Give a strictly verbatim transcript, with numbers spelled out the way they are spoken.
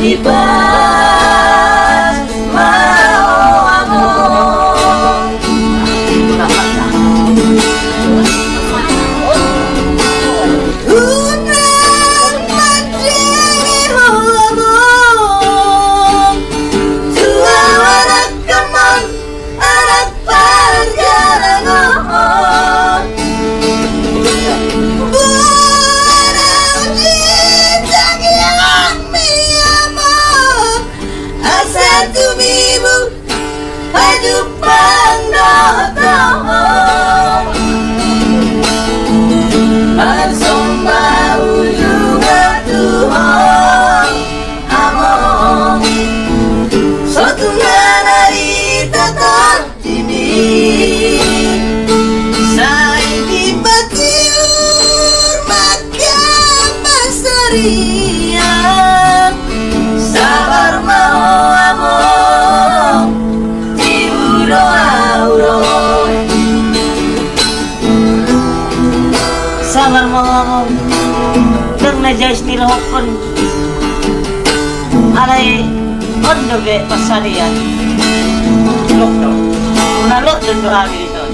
Ipas ma ho among. Unang mandele ho among tu anak amang, anak parjalangon. Boha na ujinjang i among, asa tumibu pajumpang dohot ho. Marsomba ujung ma tu ho among. Sotung na naritatap dimi, sai dipatiur ma angka pansarian. Sabar ma ho among, tibu do ahu ro. Sabar ma ho among, ndang na jais nirohahon. Alai on dope pansarian. Lockdown. Unang lockdown do hami dison.